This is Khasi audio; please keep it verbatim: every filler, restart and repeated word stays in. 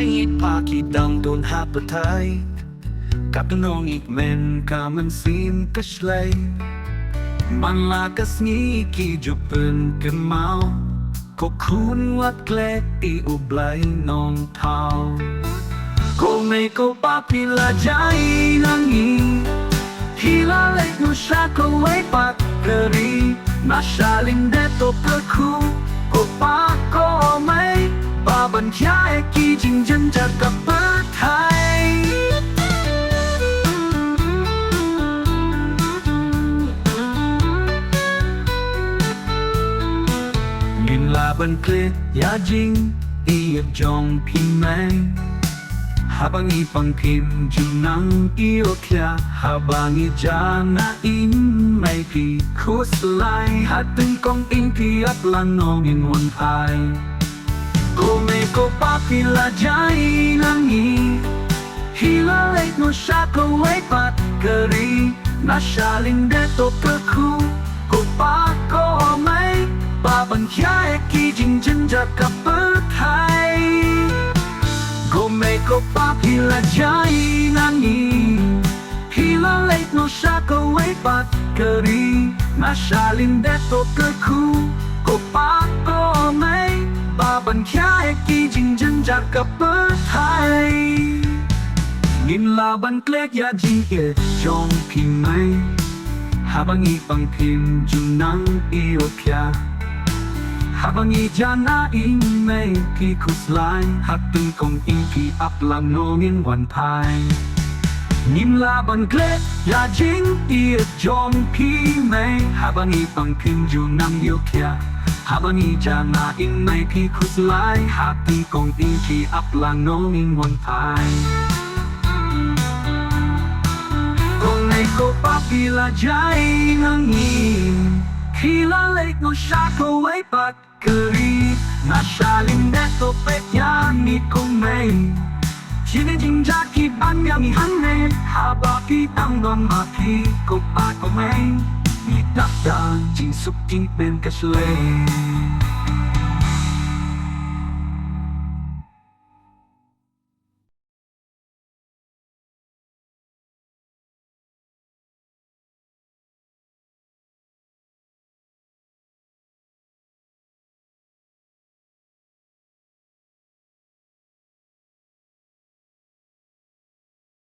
Ngi pa ki dang don ha pyrthei, ka tnong i kmen ka mynsiem ka shlei. Man la ka sngi ki ju pynkynmaw, ko khun wat klet ïa u Blei Nongthaw. Ko mei ko pa phi la jia na ngi, phi la leit noh sha kawei pat ka ri. Na sha lyndet to kyrkhu, ko pa ko mei, ba ban khia ïa ki jingjynjar ka pyrthei. Ngin lah ban klet ïa jingïeit jong phi mei, haba ngi pang phim ju nang ïoh khia. Haba ngi jia na ïing mei phi khuslai, ha tyngkong ïing phi ap lang noh ngin wan phai. Ko mei ko pa phi la jia na ngi, phi la leit noh sha kawei pat ka ri. Na sha lyndet to kyrkhu, ko pa ko mei, ba ban khia ïa ki jingjynjar ka pyrthei. Ko mei ko pa phi la jia na ngi, phi la leit noh sha kawei pat ka ri. Na sha lyndet to kyrkhu, ko pa ko mei, ba ban khia ïa ki jingjynjar ka pyrthei. Ngin lah ban klet ïa jingïeit jong phi mei, haba ngi pang phim ju nang ïoh khia. Haba ngi jia na ïing mei phi khuslai, ha tyngkong ïing phi ap lang noh ngin wan phai. Ngin lah ban klet ïa jingïeit jong phi mei, haba ngi pang phim ju nang ïoh khia. Haba ngi jia na ïing mei phi khuslai, ha tyngkong ïing phi ap lang noh ngin wan phai. Ko mei ko pa phi la jia na ngi, phi la leit noh sha kawei pat ka ri. Na sha lyndet to peit ïa ngi ko mei, ki jingjia ki ban ïa ngi hangne. Haba phi tang don ma phi ko pa ko mei, ngi dap da jingsuk jingkmen ka shlei.